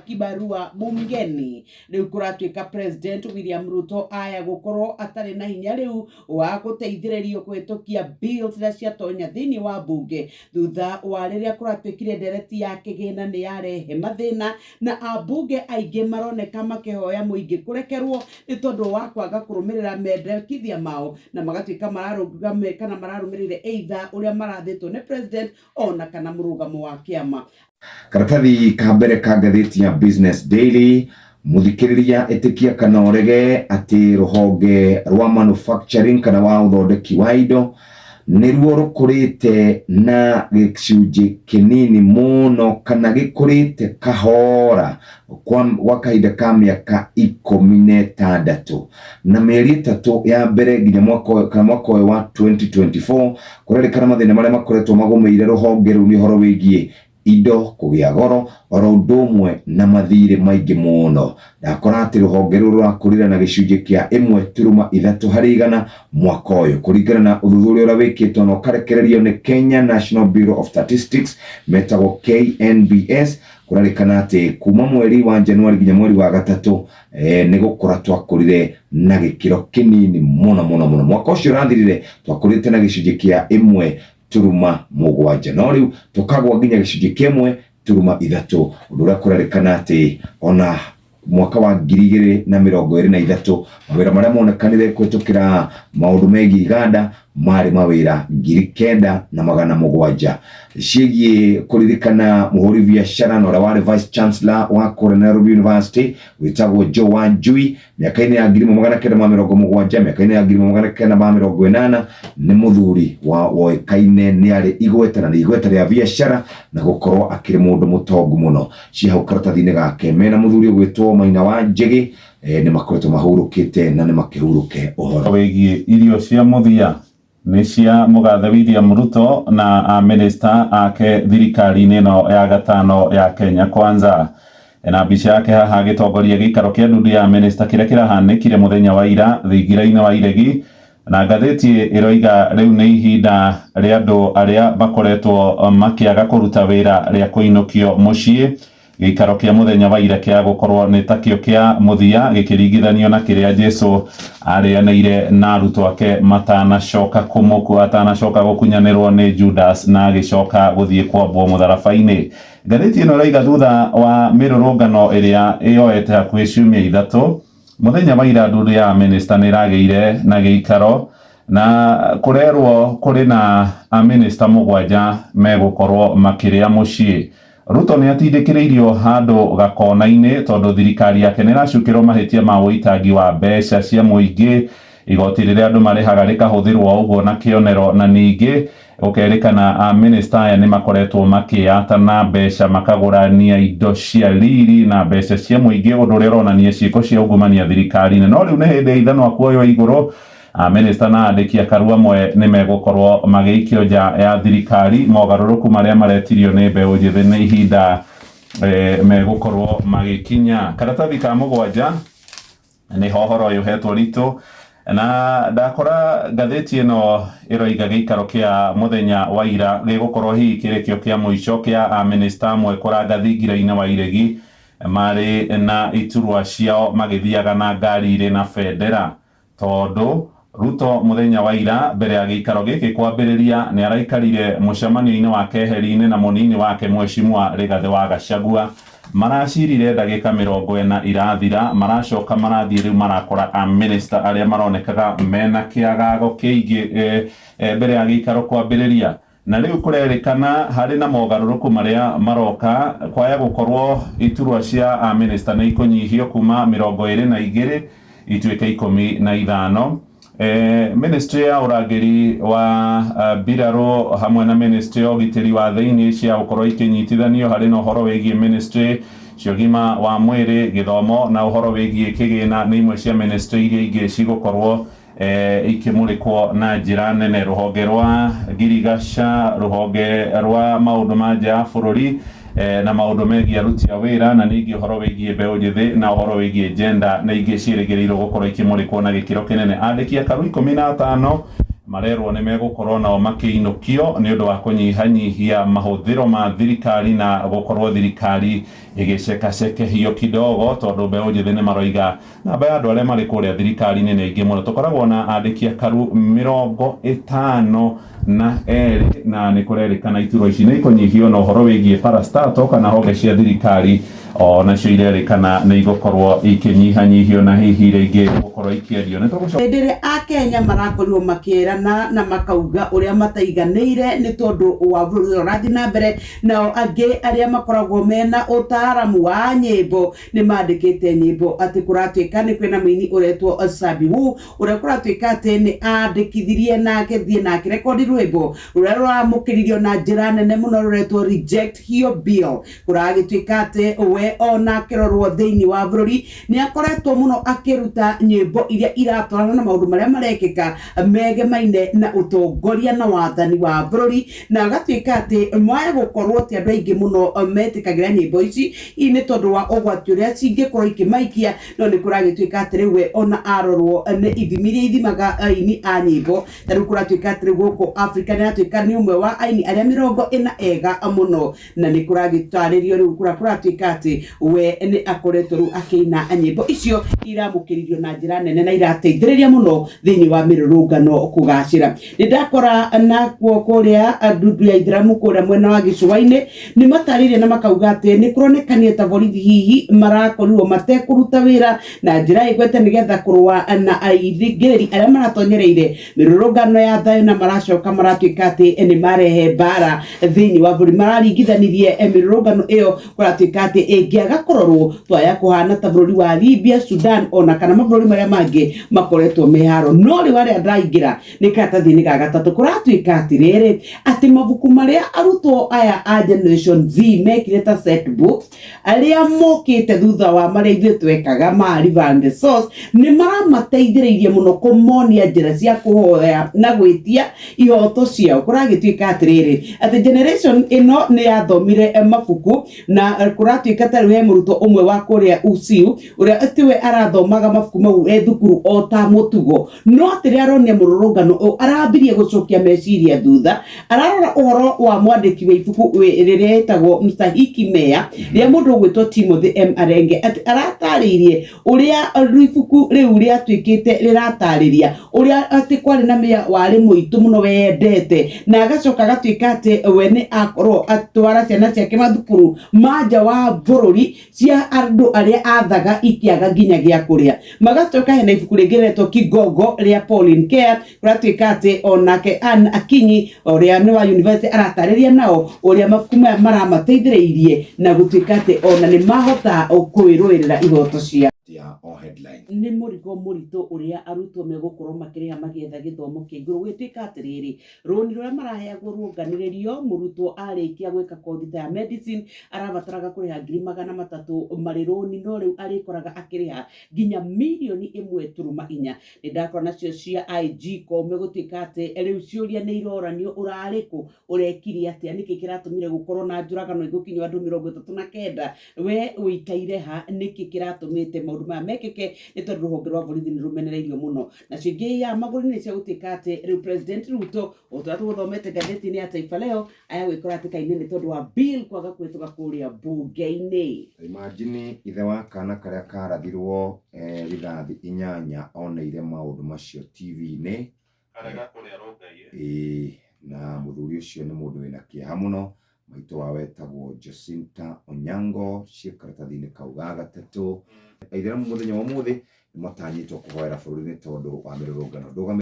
Kibarua Bungeni. Rĩu kũratuĩka President William Ruto aya gũkorwo atarĩ na hinya rĩu wa gũteithĩrĩrio kũhĩtũkia bills iria ciatonya thĩinĩ wa bunge, thutha wa rĩrĩa kũratuĩkire ndereti ya kĩgĩna nĩ yarehe mathĩna, na ambunge aingĩ maroneka makĩhoya mũingĩ kũrekerwo nĩ tondũ wa kwaga kũrũmĩrĩra mendekithia mao, na magatuĩka mararũgame kana mararũmĩrĩire either ũrĩa marathĩtwo nĩ president ona kana mũrũgamo wa kĩama. Karatathi ka mbere ka ngathĩti ya Business Daily, mũthikĩrĩria ĩtĩkia kana ũrege atĩ rũhonge rwa manufacturing kana wa ũthondeki wa indo nĩruo rũkũrĩte na gĩcunjĩ kĩnini mũno kana gĩkũrĩte kahora gwa kahinda ka mĩaka 16 na mĩeri 3 ya mbere nginya mwaka ũyũ, kana mwaka ũyũ wa 2024. Kũrerĩkana mathĩna marĩa makoretwo magũmĩire rũhonge rũu nĩ ũhoro wĩgiĩ indo kũgĩa goro oro ũndũ ũmwe na mathirĩ maingĩ mũno. Ndakora atĩ rũhonge rũu rũrakũrire na gĩcunjĩ kĩa 1.3 harĩ igana mwaka ũyũ, kũringana na ũthuthuria ũrĩa wĩkĩtwo na ũkarekererio nĩ Kenya National Bureau of Statistics, metagwo KNBS. Kũrerĩkana atĩ kuma mweri wa Januari nginya mweri wa gatatũ, nĩ gũkũra twakũrire na gĩkĩro kĩnini mũno mũno mũno. Mwaka ũcio ũrathirire twakũrĩte na gĩcunjĩ kĩa 1.7, no rĩu tũkagwa nginya gĩcunjĩ kĩa 1.3, ũndũ ũrĩa kũrerĩkana atĩ ona mwaka wa 2023 mawĩra marĩa monekanire kũhĩtũkĩra maũndũ megiĩ iganda marĩ mawĩra 9,700. Ciĩgiĩ kũririkana mũhũri biacara na ũrĩa warĩ vice chancellor wa kũrĩa Nairobi University wĩtagwo Joe Wanjui mĩaka-inĩ ya 1970, mĩaka-inĩ ya 1980, nĩ mũthuri wa woĩkaine nĩ arĩ igweta na nĩ igweta rĩa biacara na gũkorwo akĩrĩ mũndũ mũtongu mũno. Ciĩ hau karatathi-inĩ gake mena mũthuri ũgwĩtwo Maina wa Njĩgĩ, nĩ makoretwo mahurũkĩte na nĩ makĩhurũke ũhoro wĩgiĩ irio cia mũthia nĩ cia mũgathe William Ruto na amĩnĩsta ake thirikari-inĩ ĩno ya gatano ya Kenya Kwanza. Na mbica yake haha agĩtongoria gĩikaro kĩa ndundu ya mĩnĩsta kĩrĩa kĩrahanĩkire mũthenya wa ira thingira-inĩ wa Iregi. Na ngathĩti ĩroiga rĩu nĩ ihinda rĩa andũ arĩa makoretwo makĩaga kũruta wĩra rĩa kũinũkio mũciĩ. Gĩikaro kĩa mũthenya wa ira kĩa gũkorwo nĩ takĩo kĩa mũthia gĩkĩringithanio na kĩrĩa Jesu arĩanĩire na arutwo ake matanacoka kũmũku, atanacoka gũkunyanĩrwo nĩ Judas na agĩcoka gũthiĩ kwambwo mũtharaba-inĩ. Ngathĩti ĩno ĩroiga thutha wa mĩrũrũngano ĩrĩa ĩyoete hakuhĩ ciumia 3, mũthenya wa ira ndundu ya amĩnĩsta nĩ ĩragĩire na gĩikaro na kũrerwo kũrĩ na amĩnĩsta 7 megũkorwo makĩrĩa mũciĩ. Ruto nĩ atindĩkĩrĩirio handũ gakona-inĩ tondũ thirikari yake nĩ ĩracukĩrwo mahĩtia ma ũitangi wa mbeca cia mũingĩ, igoti rĩrĩa andũ marĩhaga rĩkahũthĩrwo ũguo na kĩonero, na ningĩ gũkerĩkana amĩnĩsta aya nĩ makoretwo makĩyata na mbeca makagũrania indo cia riri na mbeca cia mũingĩ, ũndũ ũrĩa ũronania ciĩko cia ungumania thirikari-inĩ. No rĩu nĩ hĩndĩ ithanwa kuoywo igũrũ, amĩnĩsta na andĩki akaru amwe nĩ megũkorwo magĩikio nja ya thirikari. Mogarũrũku marĩa maretirio nĩ mbeũ njĩthĩ nĩ ihinda megũkorwo magĩkinya. Karatathi ka 7 nĩho ũhoro ũyũ ũhetwo ritũ, na ndakora ngathĩti ĩno ĩroiga gĩikaro kĩa mũthenya wa ira gĩgũkorwo hihi kĩrĩ kĩo kĩa mũico kĩa amĩnĩsta amwe kũranga thingira-inĩ wa Iregi marĩ na iturwa ciao magĩthiaga na ngari irĩ na bendera, tondũ Ruto mũthenya wa ira mbere ya gĩikaro gĩkĩ kwambĩrĩria nĩ araikarire mũcemanio-inĩ wa keheri-inĩ na mũnini wake Mheshimiwa Rigathĩ wa Gachagua. Maracirire ndagĩka 40 irathira, maracoka marathiĩ rĩu marakora amĩnĩsta arĩa maronekaga mena kĩagago kĩingĩ mbere ya gĩikaro kwambĩrĩria. Na rĩu kũrerĩkana harĩ na mogarũrũku marĩa maroka kwaya gũkorwo iturwa cia amĩnĩsta nĩ ikũnyihio kuma 22 ituĩke 15. Ministry ya ũrangĩri wa mbirarũ hamwe na ministry ya ũgitĩri wa thĩinĩ cia gũkorwo ikĩnyitithanio harĩ na ũhoro wĩgiĩ ministry cia ũgima wa mwĩrĩ, gĩthomo na ũhoro wĩgiĩ kĩgĩna nĩ imwe cia ministry iria ingĩ cigũkorwo ikĩmũrĩkwo na njĩra nene. Rũhonge rwa ngirigaca, rũhonge rwa maũndũ ma nja ya bũrũri na maũndũ megiĩ aruti a wĩra, na ningĩ ũhoro wĩgiĩ mbeũ njĩthĩ na ũhoro wĩgiĩ gender nĩ ingĩ ciĩrĩgĩrĩirwo gũkorwo ikĩmũrĩkwo na gĩkĩro kĩnene. Andĩki akaru 15 Marerwo nĩ megũkorwo nao makĩinũkio nĩ ũndũ wa kũnyihanyihia mahũthĩro ma thirikari na gũkorwo thirikari ĩgĩcekacekehio kidogo, tondũ mbeũ njĩthĩ nĩ maroiga namba ya andũ arĩa marĩ kũrĩa thirikari-inĩ nĩ aingĩ mũno. Tũkoragwo na andĩki akaru 52 na nĩ kũrerĩkana iturwa ici nĩ ikũnyihio, na ũhoro wĩgiĩ parastatal kana honge cia thirikari o nacio irerĩkana nĩ igũkorwo ikĩnyihanyihio na hihi iria ingĩ gũkorwo ikĩendio. Nĩ tũgũcoka Hĩndĩ ĩrĩa Akenya marakorirwo makĩrana na makauga ũrĩa mataiganĩire nĩ tondũ wa bũrũri ũrĩa ũrathiĩ na mbere, nao angĩ arĩa makoragwo mena ũtaaramu wa nyĩmbo nĩ mandĩkĩte nyĩmbo atĩ kũratuĩka nĩ kwĩna mũini ũretwo Sabi Wu, ũrĩa kũratuĩka atĩ nĩ andĩkithirie na agĩthiĩ na akĩrekondi rwĩmbo rũrĩa rũramũkĩririo na njĩra nene mũno rũretwo Reject Hiyo Bill. Kũragĩtuĩka atĩ we ona akĩrorwo thĩinĩ wa bũrũri nĩ akoretwo mũno akĩruta nyĩmbo iria iratwarana na maũndũ marĩa marekĩka megemaine na ũtongoria na wathani wa bũrũri, na agatuĩka atĩ maya gũkorwo ti andũ aingĩ mũno metĩkagĩra nyĩmbo ici, hihi nĩ tondũ wa ũgwati ũrĩa cingĩkorwo ikĩmaikia. No nĩ kũragĩtuĩka atĩ rĩu we ona arorwo nĩ ithimi iria ithimaga aini a nyĩmbo, ta rĩu kũratuĩka atĩ rĩu gũkũ Africa nĩ aratuĩka nĩ ũmwe wa aini arĩa 40 ega mũno, na nĩ kũragĩtarĩrio rĩu kũrĩa kũratuĩka atĩ we nĩ akoretwo rĩu akĩina nyĩmbo icio iramũkĩririo na njĩra nene na irateithĩrĩria mũno thĩinĩ wa mĩrũrũngano kũgacĩra. Nĩ ndakora nakuo kũrĩa ndundu ya Ithĩramu kũrĩa mwena wa gĩcũa-inĩ nĩ matarĩirie na makauga atĩ nĩ kũronekania ta borithi hihi marakorirwo matekũruta wĩra na njĩra ĩgwete nĩgetha kũrũa na aithingĩrĩri arĩa maratonyereire mĩrũrũngano ya thayũ, na maracoka maratuĩka atĩ nĩ marehe mbara thĩinĩ wa bũrũri. Mararingithanirie mĩrũrũngano ĩyo kũratuĩka atĩ ĩngĩaga kũrorwo twaya kũhana ta bũrũri wa Libya, Sudan ona kana mabũrũri marĩa mangĩ makoretwo me haro. No rĩu arĩa ndaingĩra nĩ karatathi-inĩ ga gatatũ, kũratuĩka atĩrĩrĩ atĩ mabuku marĩa arutwo aya a Generation Z mekire ta set books arĩa mokĩte thutha wa marĩa ithuĩ twekaga ma River and the Source nĩ maramateithĩrĩirie mũno kũmonia njĩra cia kũhoya na gwĩtia ihoto ciao. Kũragĩtuĩka atĩrĩrĩ atĩ generation ĩno nĩ yathomire mabuku, na kũratuĩka ta rĩu he mũrutwo ũmwe wa kũrĩa UCU ũrĩa atĩ we arathomaga mabuku mau e thukuru o ta mũtugo, no atĩ rĩrĩa aronia mũrũrũngano ũyũ arambirie gũcokia meciria thutha, ararora ũhoro wa mwandĩki wa ibuku rĩrĩa ĩtagwo Mstahiki Meya rĩa mũndũ ũgwĩtwo Timothy M Arenge, atĩ aratarĩirie ũrĩa ibuku rĩu rĩatuĩkĩte rĩratarĩria ũrĩa atĩ kwarĩ na meya warĩ mũitũ mũno weyendete, na agacoka agatuĩka atĩ we nĩ akorwo atwara ciana ciake mathukuru ma nja wa bũrũri cia andũ arĩa athaga ikĩaga nginya gĩa kũrĩa. Magacoka hena ibuku rĩngĩ rĩretwo Kigongo rĩa Pauline Care, kũratuĩka atĩ onake Ann Akinyi ũrĩa nĩ wa university aratarĩria nao ũrĩa mabuku maya maramateithĩrĩirie na gũtuĩka atĩ ona nĩ mahota kwĩrũĩrĩra ihoto cia ya o headline. Nĩ mũrigo mũritũ ũrĩa arutwo megũkorwo makĩrĩha magĩetha gĩthomo kĩa igũrũ. Gũgĩtuĩka atĩrĩrĩ, rũni rũrĩa maraheagwo ruonganĩrĩrio, mũrutwo arĩkia gwĩka kothi ta ya medicine arabataraga kũrĩha 300,000 marĩ rũni, no rĩu arĩkoraga akĩrĩha nginya 1.4 mirioni. Nĩ ndakora nacio cia IG Koome gũtuĩka atĩ rĩu ciũria nĩ iroranio, ũrarĩ kũ, ũrekire atĩa, nĩkĩ kĩratũmire gũkorwo na njũragano igũkinywo andũ 39, we ũikaire ha, nĩkĩ kĩratũmĩte maũndũ maya mekĩke, nĩ tondũ rũhonge rwa borithi nĩ rũmenereirio mũno. Nacio ingĩ ya magũrũ nĩ cia gũtuĩka atĩ rĩu President Ruto o ta ũrĩa tũgũthomete ngathĩti-inĩ ya Taifa Leo aya gwĩkora hatĩka-inĩ nĩ tondũ wa bill kwaga kũhĩtũka kũrĩa bunge-inĩ. Imagine ithe wa kana karĩa karathirwo rithathi 8 oneire maũndũ macio TV-inĩ. Karega kũrĩa rũngai. Ĩĩ, na mũthuri ũcio nĩ mũndũ wĩna kĩeha mũno. Maitũ wao etagwo Jacinta Onyango, ciĩ karatathi-inĩ kau ga gatatũ. Aithĩramu mũthenya wa ũmũthĩ nĩ matanyĩtwo kũhoera bũrũri nĩ tondũ wa mĩrũrũngano. Ndũgame.